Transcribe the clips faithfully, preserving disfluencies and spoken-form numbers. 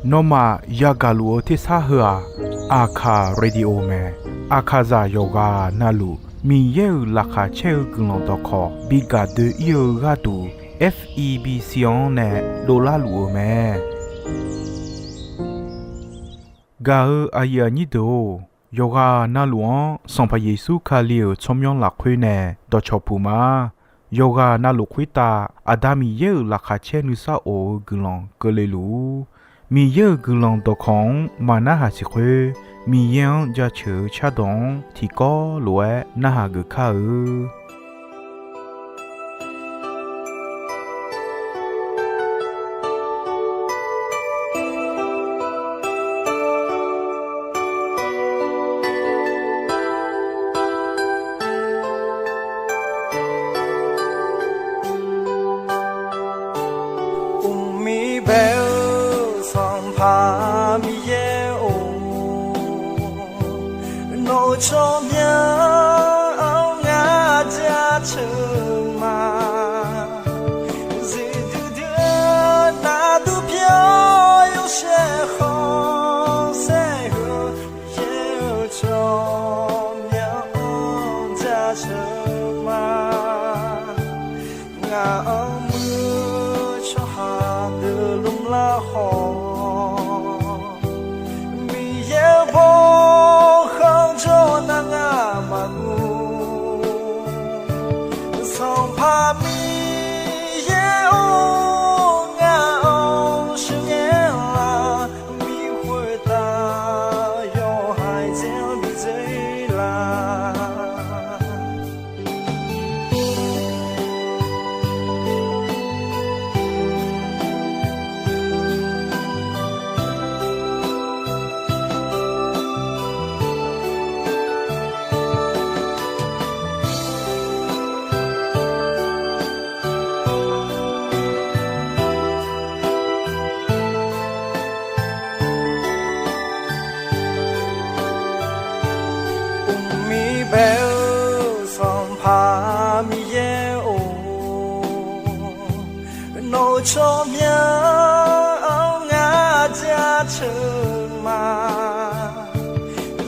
Nawmaf yagaq luf-eu tersar heu-aq, Aqkaq Radio mae. Aqkaqzaq yawqghaq navluf Miqyaer-euq laqkhaq caer-eu guiqlanq dawqkawq bi gaq doe-ir-eu gharduq, F E B C-anr nae dovlar luf-eu mae. Gaq-eu aqyuif aqnyir deuq-or, yawqghaq navluf-anr Sanqpaq Yeqsur Kali-euq tsawrmyanr lafkhoer nae dawqcawq puq ma. Yawqghaq navluf khoertav Aqda Miqyaer-euq laqkhaq caer nuisar of-eu guiqlanq keuvle luf-ur. Miqyaer-euq guiqlanq dawqkawq-anr maqnarhaq siq khoer, Miqyaer-anr jaceuq-eu cardawq-anr tiqkawv lof-aer narhaq geuf kar-eu. Mqmir bae-eu Sanqpaq Miqyaer-or, nawq-euq tsawrmyanr-anr ngar jaceuq ma. Zifduidui-eu nardur pyeuf-awr yawshaef khanqsaer heu, Miqyaer-euq tsawrmyanr-anr jaceuq ma. Ngaq-anr muir-eu tsawrhaq deuq lmr lar khawf, Miqyaer-euq bawkhanq jawr nar ngar maqguv. Sanqpaq Miqyaer-or, ngaq-anr sheuqghae lar, mi khoertav yawhaiq dzae-anr bidzae lar. Mqmir bae-eu Sanqpaq Miqyaer-or, nawq-euq tsawrmyanr-anr ngar jaceuq ma.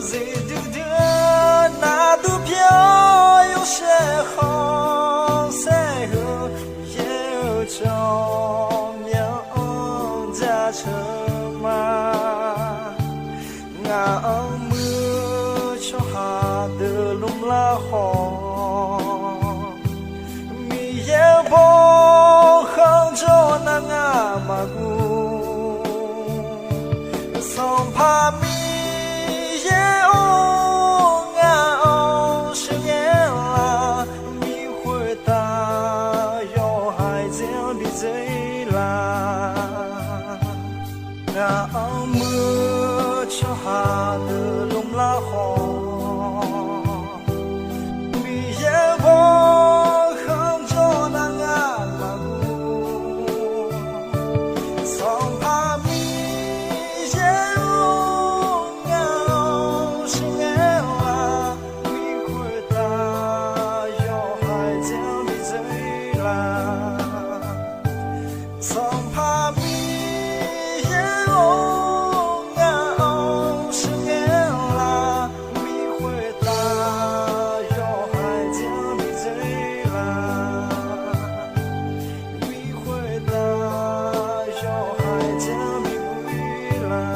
Zifduidui-eu nardur pyeuf-awr yawshaef khanqsaer heu, Miqyaer-euq tsawrmyanr-anr jaceuq ma. Ngaq-anr muir-eu tsawrhaq deuq lmr lar khawf, Miqyaer-euq bawkhanq jawr nar ngar maqguv. Sanqpaq Miqyaer-or, ngaq-anr sheuqghae lar, mi khoertav yawhaiq dzae-anr bidzae lar. Ngaq-anr muir-eu tsawrhaq deuq lmr lar khawf, Miqyaer-euq bawkhanq jawr nar ngar maqguv. Sanqpaq Miqyaer-or, ngaq-anr sheuqghae lar, mi khoertav yawhaiq dzae-anr bidzae lar. Sanqpaq Miqyaer-or, ngaq-anr sheuqghae lar, mi khoertav yawhaiq dzae-anr bidzae lar. Mi khoertav yawhaiq dzae-anr bidzae lar.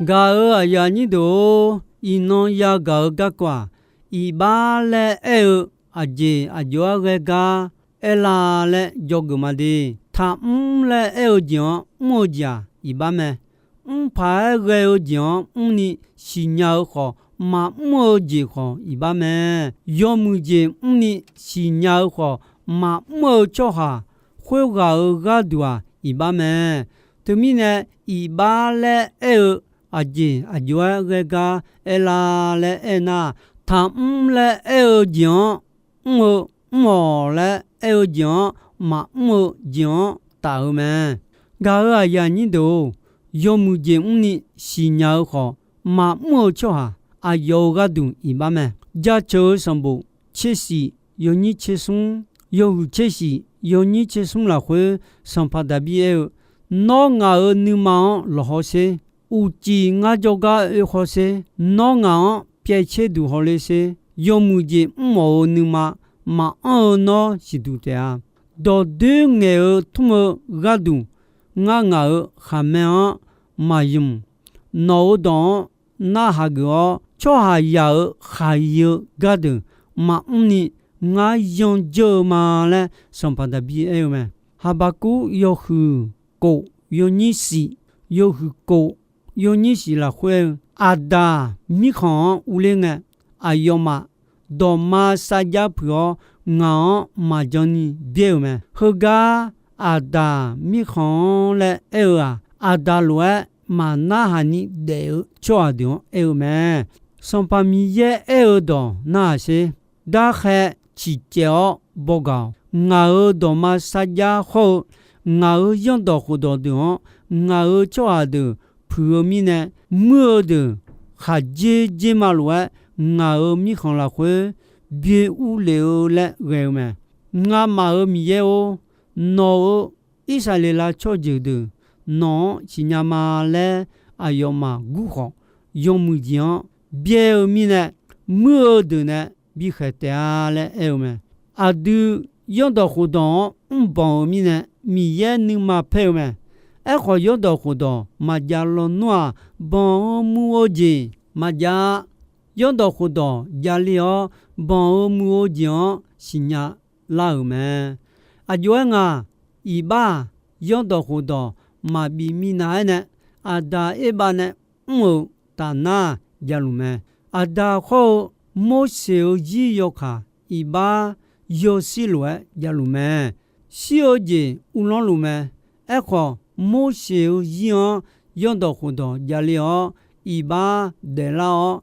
Gaq-euq aqyuif aqnyir deuq-or, iqnan yagaq-eu garkawv-aq, iqbax laer aer-eu aqjeq aqjox-aer ghae gar aerlar laer dzawgeuf ma de. Taqmr laer aer-eu jeq-anr mr-eu jeq-aq, iqbax mae. Mr paq-aer ghae-eu jeq-anr mrni siqnya-eu khawf, maqmr-eu jeq khawf iqbax mae. Yawmuiq jeq mrni siqnya-eu khawf, maqmr-eu tsawrhaq khoerghaq-euq gharduq-aq iqbax mae. Teumirnae, iqbax laer aer-eu aqjeq aqjox-aer ghae gar aerlar laer aernar, taqmr laer aer-eu jeq-anr mr-eu, mr-awq laer aer-eu jeq-anr maqmr-eu jeq-anr taf-eu mae. Gaq-euq aqyuif aqnyir deuq-or, yawmuiq jeq mrni siqnya-eu khawf, maqmr-eu tsawrhaq aqyawf-euq gharduq iqbax mae. Jaceuq-eu sanqbof tsershif yawnyir tsersmr, yawhuiq tsershif yawnyir tsersmr lafkhoer, Sanqpaq Daqbir aer-eu, Nawr ngaq-euq nuima-anr lawqhaw sher. Uqcif ngar jawrgar oe khawf sher. Nawr ngaq-anr pyaev tser duq hawle sher. Yawmuiq jeq mr mawf-eu nuima maqanr-eu nawr siqduq taef-a. Dawqdoer ngaeq-eu tmr-eu gharduq, ngar ngaq-euq khaqmae-anr maqymq. Nawq-euq dawq-anr narhaq geuf-awr, tsawrhaqzaq-euq khaqi-eu gardeuq maqmr ni ngar yanjeur-eu ma laer Sanqpaq Daqbir aer-eu mae. Haqbaqkuv yawhuiq kof yawnyir shif, yawhuiq kof yawnyir shif lafkhoer-eu, Aqdaq mirkhanq-anr urler ngae, aqyawfmaf dawqma sarjax puiq-awr, ngaq-anr maqjan ni byaer-euq mae. Heugar Aqdaq mirkhanq-anr laer aer-eu-aq, Aqdaq lof-aer maqnarhaq ni daef-eu tsawrhaq deuq-anr aer-eu mae. Sanqpaq Miqyaer aer-eu dawq narhaq sher. Darkhae ciqcaev-awr bawgaq-awq. Ngaq-euq dawqma sarjax hawr-eu ngaq-euq zanrdawq khofdawq deuq-anr, ngaq-euq tsawrhaq deuq puiq-eu mirnae, muir-eu deuq khaqdzer dzer ma lof-aer, ngaq-euq mirkhanq lafkhoer byoe urlef-eu laer ghae-eu mae. Ngamaf-euq Miqyaer-or, nawq-euq Irsaqleqlav tsawrjeuq deuq nawq-anr siqnya ma laer aqyawfmaf gur khawf, yawmuiq jeq-anr byaer-eu mirnae, muir-eu deuq nae bikhaeq taef-a laer aer-eu mae. Aqdui zanrdawq khofdawq-anr mrbanq-euq mirnae, Miqyaer nuima paer-eu mae. Aerkhawf, zanrdawq khofdawq maqjav lawnmr-aq, banq-eu muiq-eu jeq maqjav-a. Zanrdawq khofdawq javle-awr, banq-eu muiq-eu jeq-anr siqnya lar-euq mae. Aqjox-aer nga, iqbax-aq, zanrdawq khofdawq maqbif minav-aer nae, Aqdaq Erbav nae mr-euq tafnar javluf mae. Aqdaq hawr-eu Morseq-euq zir yawkaq iqbax yawshir lof-aer javluf mae. Shir-eu jeq uvlanr luf mae. Aerkhawf, Morseq-euq zir-anr zanrdawq khofdawq javle-awr, iqbax daeflar-awr,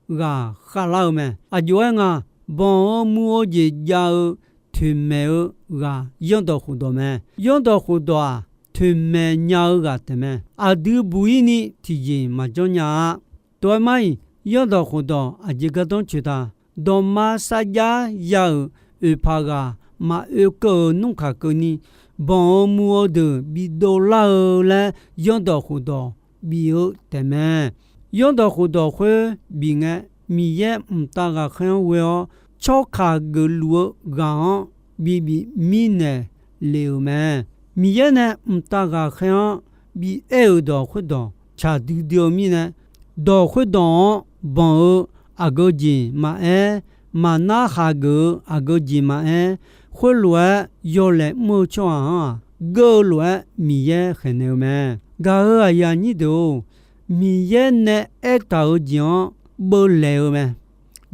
ghaq khavlar-eu mae. Aqjox-aer nga, banq-eu muiq-eu jeq jav-eu toeqmaeq-eu ghaq zanrdawq khofdawq mae. Zanrdawq khofdawq-aq, toeqmaeq nya-eu ghaq taef mae. Aqdui buq-ir ni tiqjeq maqjanr nya-a. Tov-aer mar-iq, zanrdawq khofdawq aqjeq gardanr coeq ta. Dawqma sarjax ya-euq oeqpaq ghaq maqoe keuv-euq nmr kaq keuvni, banq-eu muiq-eu deuq bidov lar-eu laer zanrdawq khofdawq bif-eu taef mae. Zanrdawq khofdawq khoer bif ngae, Miqyaer mqtav ghaqkhaer-anr ghoe-awr, tsawrkaq geufluf-eu ghaq-anr bibif mirnaeq lef-euq mae. Miqyaer nae mqtav ghaqkhaer-anr bi aer-euq dawq khoerdawq tsaq duidui-eu mirnae, dawq khoerdawq-anr banq-eu aqgeu jeq maqaer, maqnar khaq geuf-eu aqgeu jeq maqaer, khoerlof-aer yawlaeq mr-eu tsawrhaq-anr-aq, geur-eu lof-aer Miqyaer khaeqnaeq-eu mae. Gaq-euq aqyuif aqnyir deuq-or, Miqyaer nae aertaq-euq jeq-anr beuvlaeq-eu mae.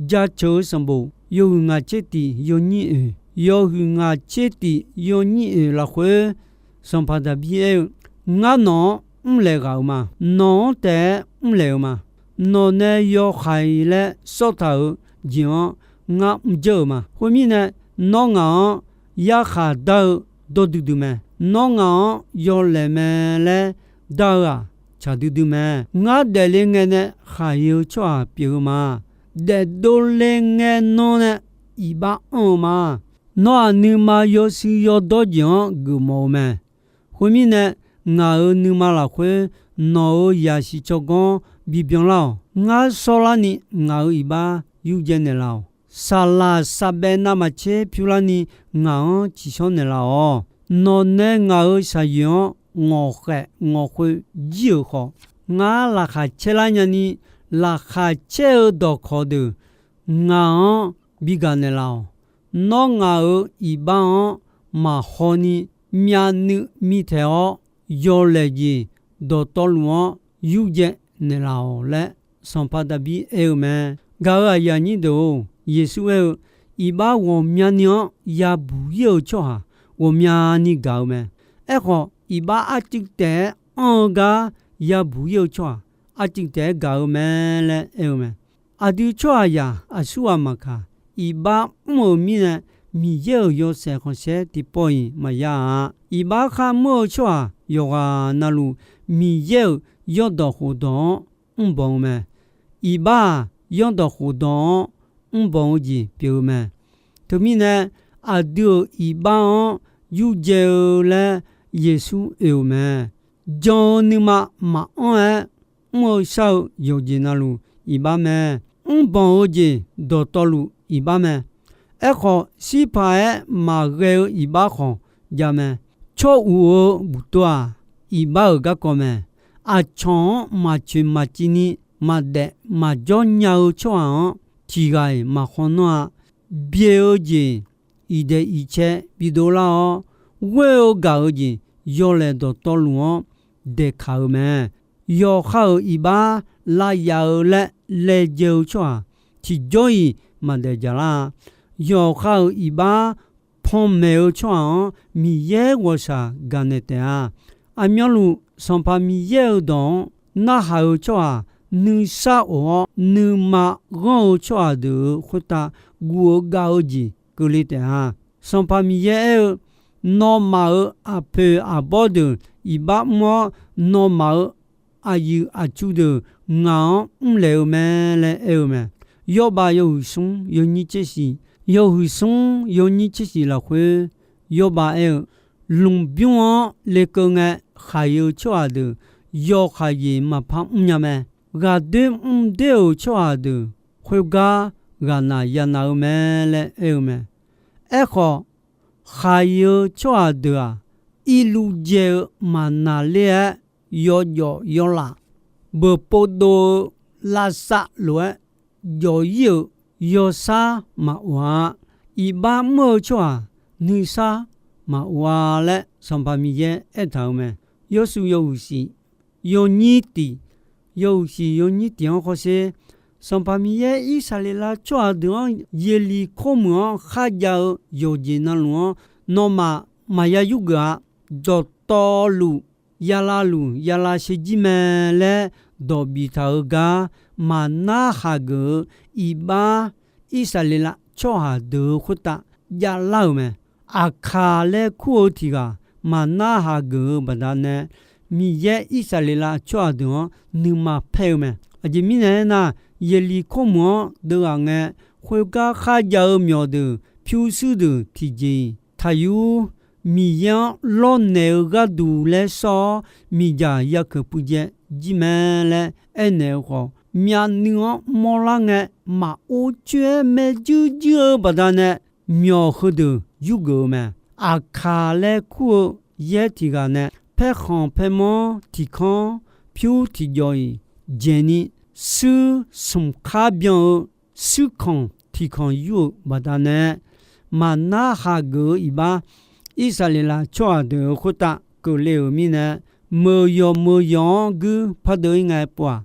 Jaceuq-eu sanqbof yawhuiq ngaq tser tiq yawnyir oeq, yawhuiq ngaq tser tiq yawnyir oeq lafkhoer, Sanqpaq Daqbir aer-eu, Ngar nawq-anr mrlaeq ghaq-euq ma. Nawq-anr taef-aer mrlaeq-eu ma. Nawq nae yawhaiq laer sawrtaq-euq jeq-anr ngar mrjeur-euq ma. Khoermirnae, nawr ngaq-anr yarkhaq dar-eu dawr duidui mae. Nawr ngaq-anr yawlaeq mae laer dar-eu-aq, tsaq duidui mae. Ngar daefle ngae nae khaqi-eu tsawrhaq pyeuf-eu ma. Daefdov le ngae nan nae iqbax anr-eu ma. Nawr-aq, nuima yawshuif yawdawr jeq-anr geufmawf-eu mae. Khoermirnae, ngaq-euq nuima lafkhoer nawq-euq zaqsiq tsawrganr bibyan lar-awq. Ngar shawrlarni ngaq-euq iqbax yurdzae naeqlaf-awq. Saqlaq saqbaev navmaqtser pyurlarni ngaq-anr tsiqshawr naeqlaf-awq. Nawq nae ngaq-euq shaqyoeq-anr ngawqkhaef ngawqkhoe jir-euq khawf, ngar laqkhaq caerlar nyani, laqkhaq caer-eu dawqkawq deuq ngaq-anr bigaq naeqlaf-awq. Nawr ngaq-euq iqbax-anr maqhaw ni, myavnuiv mitaeq-awr, yawlaeq jeq dawqtawvluf-anr yurdzae naeqlaf-awq laer, Sanqpaq Daqbir aer-eu mae. Gaq-euq aqyuif aqnyir deuq-or, Yeqsur aer-eu, Iqbax ghawqmyani-anr yabuq-ir-eu tsawrhaq ghawqmyani gaq-eu mae. Aerkhawf, iqbax arcuiv taef-aer anr-eu gar yabuq ir-eu tsawrhaq arcuiv taef-aer gaq-eu mae laer aer-eu mae. Aqdui tsawrhaqzaq aqsurghaq maqkaq, iqbax mr-euq mirnae Miqyaer-euq yawshaef khanqsaer tiqpawf-iq maqya-a. Iqbax kharmr-eu tsawrhaq yawqghaq navluf Miqyaer-euq yawrdawq khofdawq-anr mrbanq-eu mae. Iqbax-aq, yawrdawq khofdawq-anr mrbanq-eu jeq pyeuf-eu mae. Teumirnae, aqdui-euq iqbax-anr yurdzae-eu laer Yeqsur oe-euq mae. Jan-eu nuima maqanr-aer mr-eu shar-eu yawqjeq navluf iqbax mae. Mrbanq-eu jeq dawqtawvluf iqbax mae. Aerkhawf, shirpaq-aer maqghae-eu iqbax khawf javmae. Tsawr uq-eu buqtuv-aq, iqbax-euq garkawv mae. Aqcawq-anr maqcoeq maqciv ni maqdaef maqjawr nya-eu tsawrhaq-anr, tiq ghaq-iq maqkhawf nanr-a. Byae-eu jeq iqdaeq iqcae bidov lar-awr, ghoer-eu gaq-eu jeq yawlaeq dawqtawvluf-anr daeqkaq-eu mae. Yawqha-euq iqbax lavyaf-eu laer laejae-eu tsawrhaq tiqjawr-iq maqdaef jaqlar-a. Yawqha-euq iqbax panmaeq-eu tsawrhaq-anr Miqyaer ghawqshaq gaqnaeq taef-a. Aqmyanluf Sanqpaq Miqyaer-euq dawq-anr narhaq-eu tsawrhaq nuisar of-awr, nuima ghanr-eu tsawrhaq deuq-euq khoertav guv-eu gav-eu jeq keuvle taef-a. Sanqpaq Miqyaer aer-eu, Nawmaf-euq aqpoeq aqbawr deuq iqbax mr-awr, nawmaf-euq aqyuif aqtsu deuq ngaq-anr mrlaeq-eu mae laer aer-eu mae. Yawrbav yawhuiq smr yawnyir tser shiq, yawhuiq smr yawnyir tser shiq lafkhoer, Yawrbav aer-eu, Lmqbymr-anr lekeuv ngae khaq-eu tsawrhaq deuq yawkaq jeq maqpar mrnya mae. Ghaqdoer mrdoer-euq tsawrhaq deuq khoergar ghaqnaq yanaq-eu mae laer aer-eu mae. Aerkhawf, khaq-eu tsawrhaq deuq-aq, irluv dzae-eu maqnaqler-aer yawjawf yawlaf, beuqpov dov-eu lavsav lof-aer jawf-ir-euq yawshar maqof-a. Iqbax mr-eu tsawrhaq nuisar maqof-a laer Sanqpaq Miqyaer aertaq-euq mae. Yawshuif yawhuiq shif yawnyir tiq, yawhuiq shif yawnyir tiq-anr hawsher, Sanqpaq Miqyaer Irsaqleqlav tsawrhaq deuq-anr Yeqliqkor meuq-anr kharjav-eu yawqjeq navluf-anr nawmaf maqya yurgeuf-a. Dawqtawvluf, yalavluf yalavsher jir mae laer dawq biftaq-eu gar maqnar haq geuf-eu iqbax Irsaqleqlav tsawrhaq deuq-euq khoertav javlar-euq mae. Aqkaq laer kur-eu tiq ghaq maqnar haq geuf-eu baqdanae, Miqyaer Irsaqleqlav tsawrhaq deuq-anr nuima paer-eu mae. Aqjeq mirnae aernar, Yeqliqkor meuq-anr deuv ghaq ngae, khoergar kharjav-eu myawq deuq pyurshuir deuq tiqjeq-iq taqyur Miqyaer-anr lawrnaeq-eu gharduq laer sawr-awr, miqdzaq yakeuq puivdzae jir mae laer aernaeq-eu khawf, myavnuiv-anr mawrlar ngae maqor coer-aer maerjuir juir-eu baqdanae, myawq heudeuq yurgeuf-eu mae. Aqkaq laer kur-eu yaer tiq ghaq nae paerkhanq paermanr tiq kanr pyur tiqjawq-iq dzaeqni, shuir smq khar byan-eu shuir kanq tiq kanq yur-euq baqdanae, maqnar haq geuf-eu iqbax Irsaqleqlav tsawrhaq deuq-euq khoertav keuvle-euq mirnae, meuq yawq meuq yawq-anr guir pardeuv-ir ngae pov-aq,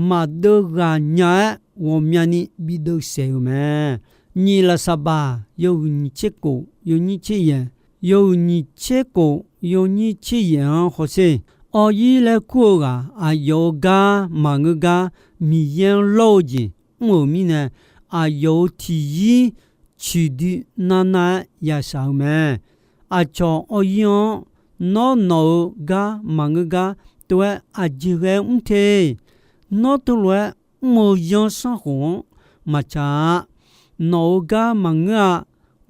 maqdeuv ghaq nya-aer ghawqmyani bideuv saef-euq mae. Nyiq Laqsaqbaq yawhuiq nyiq tser kof yawnyir tser yaeq, yawhuiq nyiq tser kof yawnyir tser yaeq-anr hawsher, awr-ir laer kur-eu ghaq aqyawf-euq gar maqngeur gar Miqyaer-anr lawr-eu jeq mr-euq mirnae, aqyawf-euq tiq yir ciqdui navnav-aer yashaq-eu mae. Aqcawq awr-ir-anr nawr nawq-euq gar maqngeur gar tov-aer aqjeq ghae mr te. Nawr teulof-aer mr-eu zanrsanrkhof-anr maqtsaq-a. Nawq-euq gar maqngeur-a.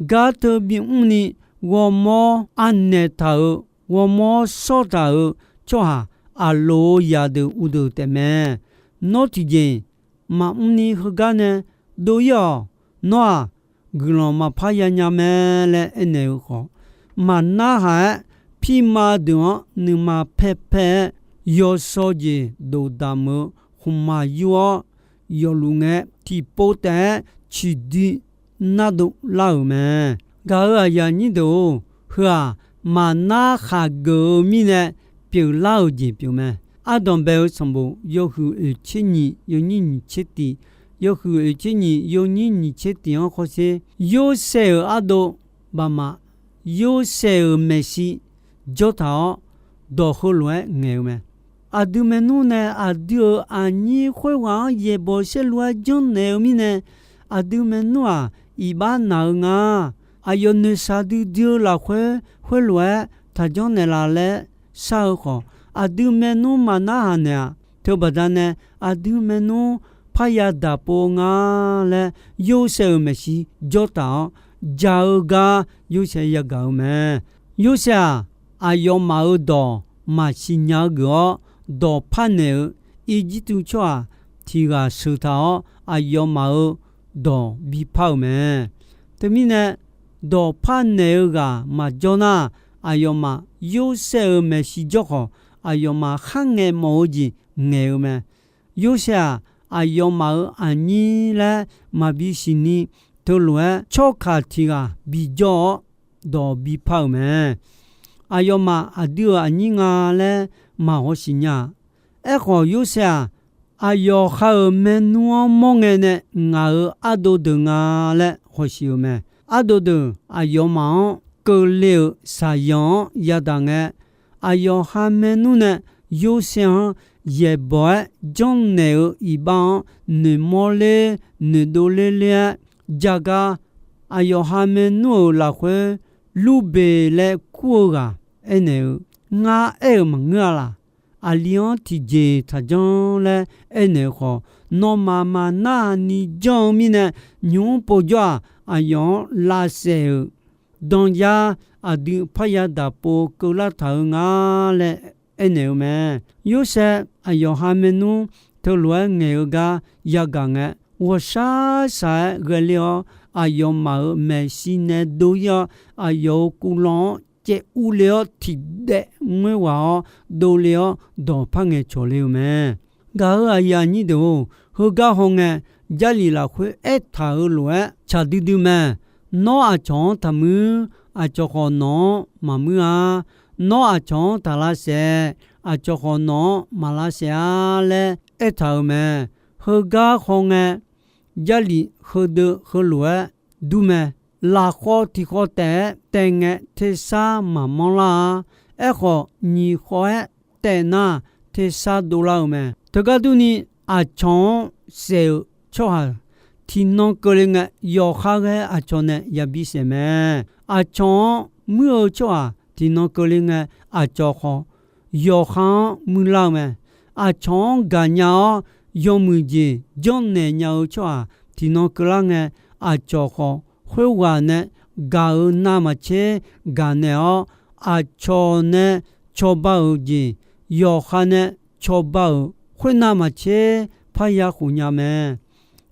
Gar teu bimr ni ghawrmawr anaeq taq-euq, ghawrmawr shawr taq-euq tsawrhaq aqloq-euq zaqdeuq uqdeuq taefmae. Nawr tiqjeq maqmr ni heugar nae dov-ir-awq. Nawr-aq, guiqlanq maqpar yanya mae laer aernaeq-eu khawf, maqnarhaq-aer pirma deuq-anr nuima paerpaer-aer yawshawr jeq dofdamq-eu khmqmaq yur-awr, yawfluf ngae tiqpov taef-aer ciqdui nardov lar-euq mae. Gaq-euq aqyuif aqnyir deuq-or, heu-aq, maqnar khaqgeuf-eu mirnae pyeuflar-euq jeq pyeufmae. Ardanq bae-eu sanqbof yawhuiq oeq tser nyiq yawnyir nyiq tser tiq, yawhuiq oeq tser nyiq yawnyir nyiq tser tiq-anr hawsher, Yorsaev-euq ardov baqmaf Yorsaev-euq maeqshi jawr taq-awr, dawq heulof-aer ngaeq-eu mae. Aqdui maernmr nae aqdui-euq aqnyir khoerghaq-anr yaeqbawq saerlu-aer janrnaeq-eu mirnae, aqdui maernmr-aq, iqbax naq-eu nga. Aqyawf noeqshaq duidui-eu lafkhoer khoerlof-aer taqjanr naeqlaf laer shar-eu khawf, aqdui maernmr maqnar haq naeq-aq, teubaqda nae aqdui maernmr parya daqpov nga laer, Yorsaev-euq maeqshi jawr taq-awr, jaq-eu gar Yorsaev yagaq-eu mae. Yorsaev-aq, aqyawfmaf-euq dawq maqsiq nya-eu geuf-awr, dawq parnaeq-eu Irjirtuv tsawrhaq tiq ghaq sheuq taq-awr, aqyawfmaf-euq dawq bipar-euq mae. Teumirnae, dawq parnaeq-eu ghaq maqjawr nar, aqyawfmaf Yorsaev-euq maeqshi jawr khawf, aqyawfmaf kharngaeq mawf-eu jeq ngaeq-eu mae. Yorsaev-aq, aqyawfmaf-euq aqnyir laer maqbi siqni, teulof-aer tsawrkaq tiq ghaq bijawr-awr, dawq bipar-euq mae. Aqyawfmaf aqdui-euq aqnyir nga laer maqhaw siqnya-aq. Aerkhawf, Yorsaev-aq, aqyawf ha-euq maernmr-anr mawr ngae nae ngaq-euq ardov deuq nga laer hawshiq-euq mae. Ardov deuq aqyawfmaf-anr keuvle-euq shaqyanq-anr yadaq ngae, aqyawf ha maernmr nae Yorsaev-anr yaeqbawq-aer janrnaeq-eu iqbax-anr noeqmawr ler noeqdov ler ler-aer jav gar, aqyawf ha maernmr-euq lafkhoer Lurbeq laer kur-eu ghaq aernaeq-eu, Ngar aer-euq maqngeur-a laq. Aqli-anr tiqjeq taqjanr laer aernaeq-eu khawf, nawmaf maqnar haqni janr-eu mirnae, nymq-mr povjawr-aq, aqyawf-anr lavsaef-euq danyar aqdui parya daqpov keuvlar taq-eu nga laer aernaeq-eu mae. Yorsaev aqyawf ha maernmr teulof-aer ngaeq-eu gar yagaq ngae, ghawqshaq shaq-aer ghaeler-awr, aqyawfmaf-euq maeqshi nae dov-ir-awr, aqyawf-euq kuvlanq-anr caev urle-awr tiqdaev ngoerghaq-awr dovle-awr dawqpar ngae cawqle-eu mae. Gaq-euq aqyuif aqnyir deuq-or, heugar hawngae, Jarlif lafkhoer aertaq-euq lof-aer tsaq duidui mae. Nawr aqcawq-anr taqmuir, aqcawq khawf nawq-anr maqmuir-a. Nawr aqcawq-anr taq lavsaef, aqcawq khawf nawq-anr maq lavsaef-a laer aertaq-euq mae. Heugar hawngae, Jarlif heudeuq heulof-aer dur mae. Lafkhawv tiqkhawv taef-aer taev ngae, tersar maqmanr lar-a. Aerkhawf, nyiq khawv-aer taev nar, tersar dovlar-euq mae. Teugar durni, aqcawq-anr saef-euq tsawrhaq-euq tiqnan keuvle ngae, yawqha ghae aqcawq nae yabi saef mae. Aqcawq-anr muir-eu tsawrhaq tiqnan keuvle ngae, aqcawq khawf yawqha-anr muirlar-eu mae. Aqcawq-anr gaqnya-awr, yawmuiq jeq janrnaeq nya-eu tsawrhaq tiqnan keuvlar ngae, aqcawq khawf khoerghaq nae gaq-euq navmaqtser gaqnaeq-awr, aqcawq nae cawba-euq jeq yawqha nae cawba-euq khoer navmaqtser parya khofnya mae.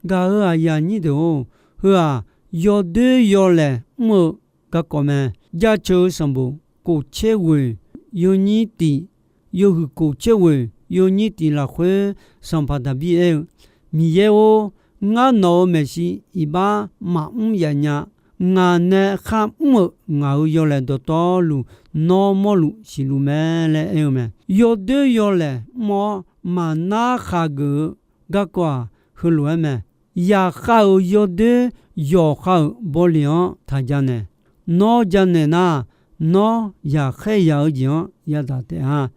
Gaq-euq aqyuif aqnyir deuq-or, heu-aq, yawdoer yawlaeq mr-eu garkawv mae. Jaceuq-eu sanqbof kof tser ghoeq yawnyir tiq, yawhuiq kof tser ghoeq yawnyir tiq lafkhoer, Sanqpaq Daqbir aer-eu, Miqyaer-or, ngar nawq-euq maeqshi iqbax maqmr yaf nya. Ngaq nae kharmr-euq ngaq-euq yawlaeq dawqtawvluf, nawr mawrluf siqluf mae laer aer-eu mae. Yawdoer yawlaeq mr-awr maqnar khaqgeuf-eu garkawv-aq, heulof-aer mae. Yaqkhav-euq yawdoer yawqha-euq bawleq-anr taq janaeq. Nawr janaeq nar, nawr yaqkhaer yaq-eu jeq-anr yadaq taef-a.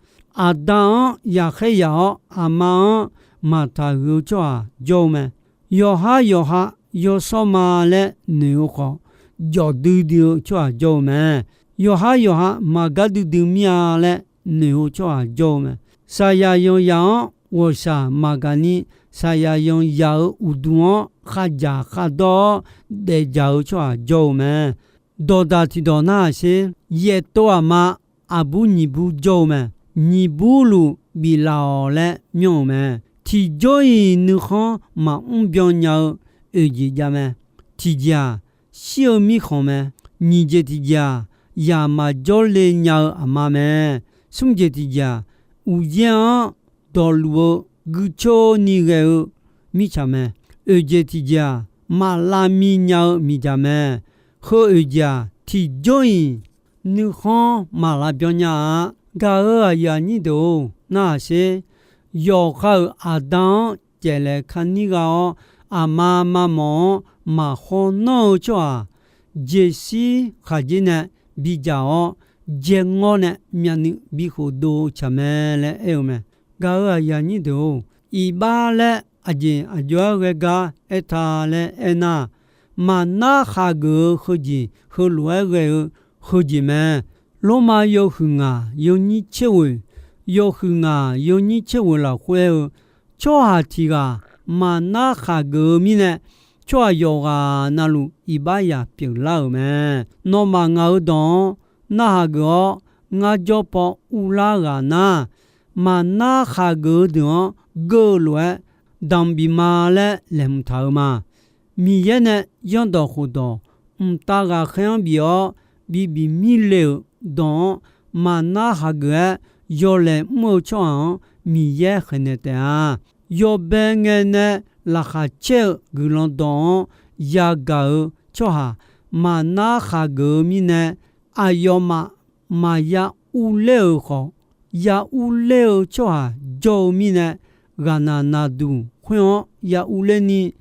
Aqda-anr yaqkhaer yaq-awr, aqma-anr maqtaq huiq-eu tsawrhaq jawr-eu mae. Yawqhar yawqha yawshawr ma laer noeq-eu khawf, jawf duidui-eu tsawrhaq jawr-eu mae. Yawqhar yawqha maqgar duidui mir-a laer noeq-eu tsawrhaq jawr-eu mae. Saqyaq yanqzaq-anr ghawqshaq maqgaq ni, saqyaq yanqzaq-euq uqduq-anr khavdzaq khavdawr-awr daefdzaq-eu tsawrhaq jawr-eu mae. Dawqdaq tiqdawq narhaq sher. Yaeftov aqma aqbur nyiq bur jawr-eu mae. Nyiq burluf biflaf-awq laer myanr-euq mae. Tiqjawr-iq nuikhanr maqmr byan nya-eu oeq jeq jav mae. Tiqjeq-aq, shir-eu mirkhanq mae. Nyiq jeq tiqjeq-aq, yaq maqjawr le nya-eu aqma mae. Smr jeq tiqjeq-aq, uqyaer-anr dawqluf-eu guicoer ni ghae-eu mirtsaq mae. Oeq jeq tiqjeq-aq, maqlavmi nya-eu miqdzaq mae. Heu oeq jeq-aq, tiqjawr-iq nuikhanr maqlav byan nya-a. Gaq-euq aqyuif aqnyir deuq-or, narhaq sher. Yawqha-euq aqda-anr caeflaeq kani gha-awr, aqma mamawq-anr maqhaw nanr-eu tsawrhaq, jeqshir khaqdzer nae bidzaq-awr, dzae ngawr nae myavnuiv bi khofdov-eu tsaq mae laer aer-eu mae. Gaq-euq aqyuif aqnyir deuq-or, iqbax laer aqjeq aqjox-aer ghae gar aertaq laer aernar, maqnar khaqgeuf-eu heujeq heulof-aer ghae-eu heujeq mae. Lormav yawhuiq ngaq yawnyir tser ghoeq, yawhuiq ngaq yawnyir tser ghoeq lafkhoer-eu, tsawrhaq tiq ghaq maqnar khaqgeuf-eu mirnae, tsawrhaq yawqghaq navluf iqbax yaq pyeuflar-euq mae. Nawmaf ngaq-euq dawq-anr narhaq geuf-awr, ngar jawr paw uvlar ghaq nar, maqnar khaqgeuf-eu deuq-anr geur-eu lof-aer, damq bif ma laer laeqhmq taq-eu ma. Miqyaer nae zanrdawq khofdawq mqtav ghaqkhaer-anr bif-awr, bi bif mir le-euq dawq-anr maqnar khaqgeuf-aer yawlaeq mr-eu tsawrhaq-anr Miqyaer khaeqnaeq taef-a. Yawbae ngae nae laqkhaq caer-eu guiqlanq dawq-anr yagaq-eu tsawrhaq maqnar khaqgeuf-eu mirnae, aqyawfmaf maqya urler-euq khawf, ya urler-eu tsawrhaq jawr-eu mirnae, ghaqnaq naqduq khoer-anr ya urler ni,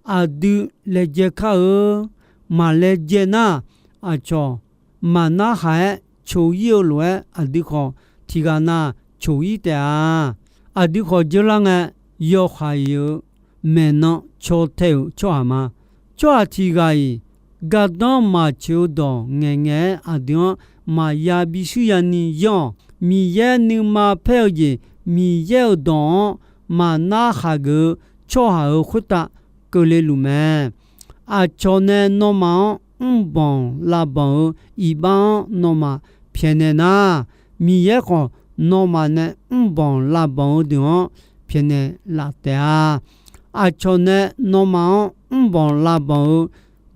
aqdui laejae kar-eu. Maqlaejae nar, aqcawq maqnar khaq-aer coq-ir-eu lof-aer, aqdui khawf tiq ghaq na coq-ir taef-a. Aqdui khawf dzeurlar ngae, yawhaiq-euq maeqnan caw tae-euq tsawrhaq ma. Tsawrhaq tiq ghaq-iq gardanr maqtsoeq-eu dawq ngaeqngaeq-aer aqdui-anr maqya bishuir ya ni yanr-awq. Miqyaer nuima paer-eu jeq, Miqyaer-euq dawq-anr maqnar khaqgeuf-eu tsawrhaq-euq khoertav keuvle luf mae. Aqcawq nae nawmaf-anr mrbanq lavbanq-eu iqbax-anr nawmaf pyaeqnaeq nar, Miqyaer khawf nawmaf nae mrbanq lavbanq-eu deuq-anr pyaeqnaeq laf taef-a. Aqcawq nae nawmaf-anr mrbanq lavbanq-eu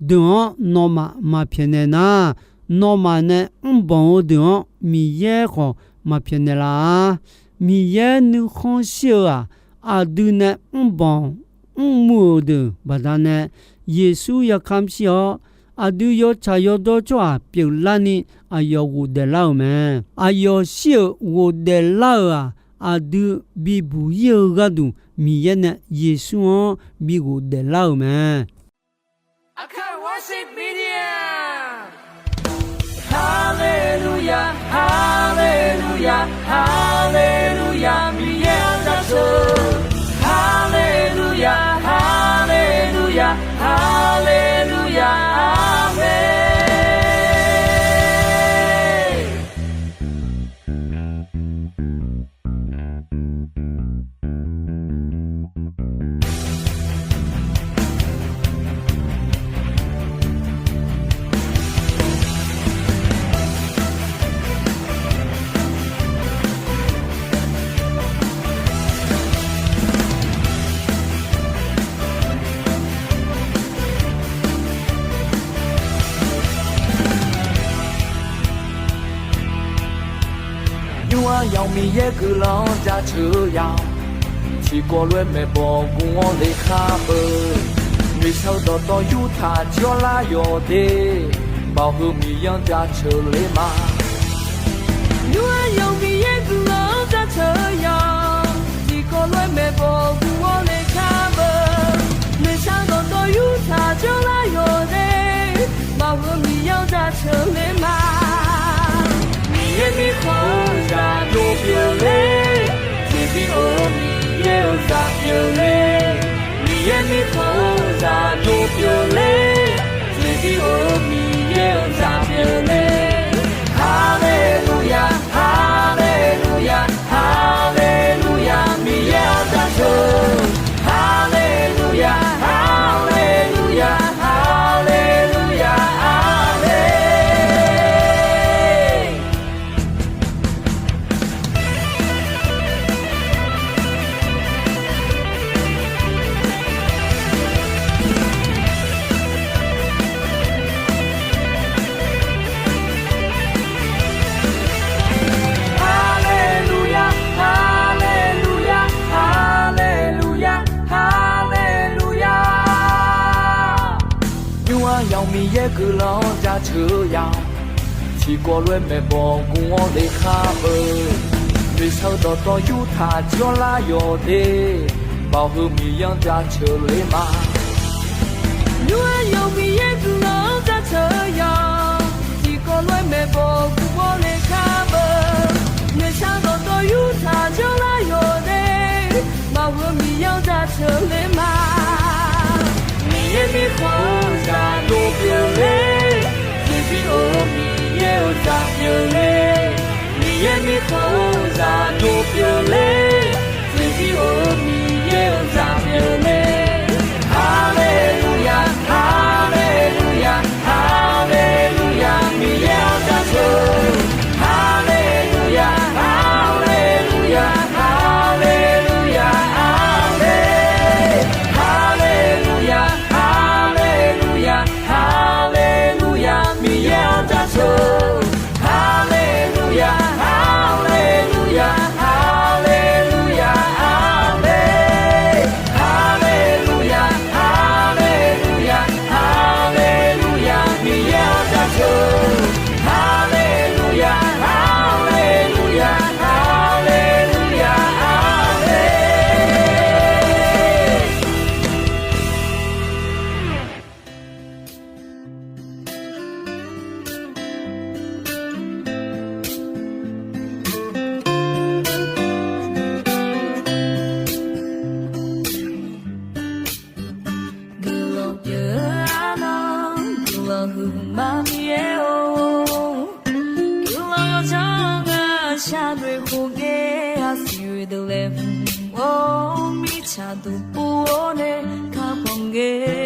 deuq-anr nawmaf maqpyaeqnaeq nar, nawmaf nae mrbanq-eu deuq-anr Miqyaer khawf maqpyaeqnaeq laf-a. Miqyaer nuikhanr shir-eu-aq, aqdui nae mrbanq mrmuiq-euq deuq baqdanae, Yeqsur yarkamr shir-awr, aqdui yawtsaq yawdawr tsawrhaq pyeuflarni aqyawf ghofdaef lar-euq mae. Aqyawf shir-euq ghofdaef lar-euq-aq, aqdui bibuq-ir-eu gharduq Miqyaer nae Yeqsur-anr bi ghofdaef lar-euq mae. Aqkaq Worship Media. Haleluya, haleluya, haleluya, Miqyaer-anr jaceuq. Haleluya, haleluya, haleluya, aqmeq. Nymr-aq yawf Miqyaer guiqlanq-anr jaceuq-eu yaf. Tiqkawv lof-aer maeqbawq gu-awr le khar beu. Noeqshaq-eu dawqtawv yurtaq jawrlar yawq de. Baoq heu Miqyaer-anr jaceuq le ma. Nymr-aq yawf Miqyaer guiqlanq-anr jaceuq-eu yaf. Tiqkawv lof-aer maeqbawq gu-awr le khar beu. Noeqshaq-eu dawqtawv yurtaq jawrlar yawq de. Baoq heu Miqyaer-anr jaceuq le ma. Miqyaer mirkhanq-eu zaq dov pyeuf le. Tiqbi or-eu Miqyaer-euq zaq pyeuf le. Miqyaer mirkhanq-eu zaq dov pyeuf le. Tiqbi or-eu Miqyaer-euq zaq pyeuf le. Haleluya, haleluya, haleluya, Miqyaer-anr jaceuq. Haleluya, haleluya, haleluya, aqmeq. Haleluya, haleluya, haleluya, haleluya. Nymr-aq yawf Miqyaer guiqlanq-anr jaceuq-eu yaf. Tiqkawv lof-aer maeqbawq gu-awr le khar beu. Noeqshaq-eu dawqtawv yurtaq jawrlar yawq de. Baoq heu Miqyaer-anr jaceuq le ma. Nymr-aq yawf Miqyaer guiqlanq-anr jaceuq-eu yaf. Tiqkawv Lof-aer maeqbawq guv bawr le kar beu, noeqshaq dawqtawv yurtaq janrlar yawq de, maqgheu Miqyaer-anr jaceuq le ma. Miqyaer mirkhanq-eu zaq dov pyeuf le, zifir of-eu Miqyaer-euq zaq pyeuf le. Miqyaer mirkhanq-eu zaq dov pyeuf le, zifir of-eu Miqyaer-euq zaq pyeuf le. Haleluya, haleluya, haleluya, Miqyaer-anr jaceuq. Haleluya, haleluya, haleluya, amen. Haleluya, haleluya, haleluya, Miqyaer-anr jaceuq. Haleluya, haleluya, haleluya, amen. Haleluya, haleluya, haleluya, Miqyaer-anr jaceuq. Haleluya, haleluya, haleluya, amen. Guiqlanq pyeuf-eu arnan, guiqlanq huiqma Miqyaer-or. Guiqlanq yawdzanr-eu ngar shar noeq khof ngae, aqsiq oe deuq laeqhmq-or, mirtsaq duq pov-awr nae kakhanq ngae.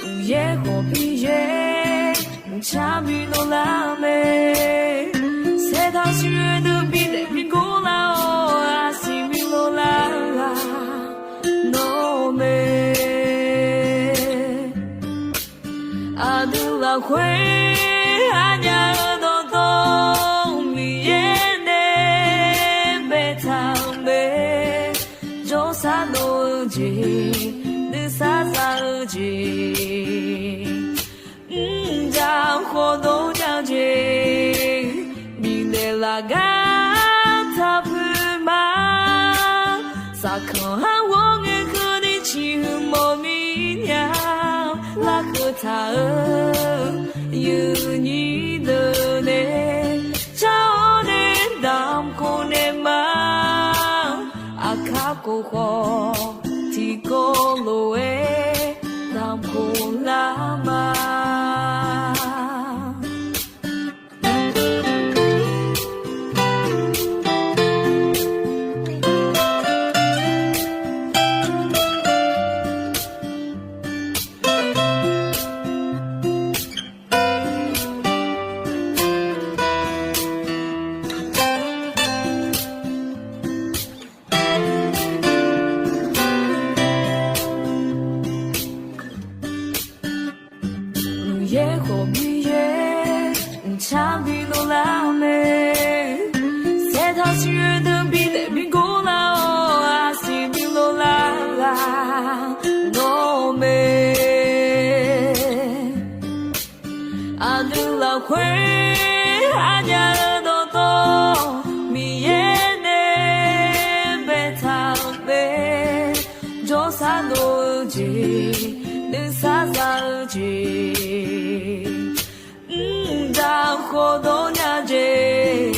Uqyaer khawf Miqyaer, mqtsar bi dovlar-eu mae. Saertaq siq oe deuq bidaef bi gor lar-awr, aqsiq bi dovlar-eu ghaq nawr mae. Aqdui lafkhoer aqnyaf-eu dawqtawv Miqyaer nae baetaq-eu mae. Jawrsar dov-eu jeq, nuisar za-eu jeq, mrjaq khawf dov nya-eu jeq, bifnaeq laf gar taq puiq ma. Saqkanq har ghawr ngae keuvni ciqhuiq mawf mir nya, larkeuv taq-eu yuifnyir deuq nae car-awr nae damq khof naeq ma. Aqkar khof khawf tiqkawv lof-aer damq khof lar ma. Uqyaer khawf Miqyaer, mqtsar bi dovlar-eu mae. Saertaq siq oe deuq bidaef bi gor lar-awr, aqsiq bi dovlar-eu ghaq nawr mae. Aqdui lafkhoer aqnyaf-eu dawqtawv Miqyaer nae baetaq-eu mae. Jawrsar dov-eu jeq, nuisar za-eu jeq, mqdaq khawf dov nya jeq,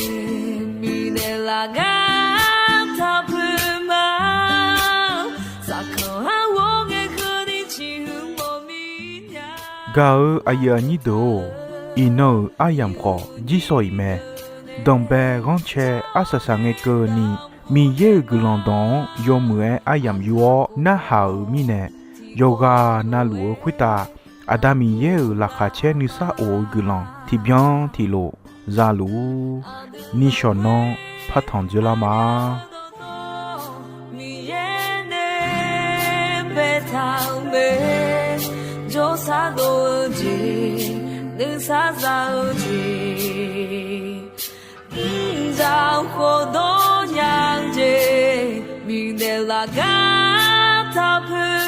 bifnaeq laf gar taq puiq ma. Saqkanq har ghawr ngae keuvni ciqhuiq mawf mir nya. Gaq-eu aqyuif aqnyir deuq-or, iqnan-euq aryamq khawf jirsawq iq mae. Danqbae ghanrcae arsaq saq ngae keuvni, Miqyaer-euq guiqlanq dawq-anr yawmuiq-aer aryamq yur-awr narhaq-euq mirnae, yawqghaq na luf-eu khoertav Aqda Miqyaer-euq laqkhaq caer nuisar of-eu guiqlanq tiqbyan tiqlof za luf-ur. Nishawq nanr partanq dzeurlar ma. Miqyaer nae baetaq-eu mae. Jawrsar dov-eu jeq, nuisar za-eu jeq, mqdzaq khawf dawr nya-eu jeq, bifnaeq laf gar taq puiq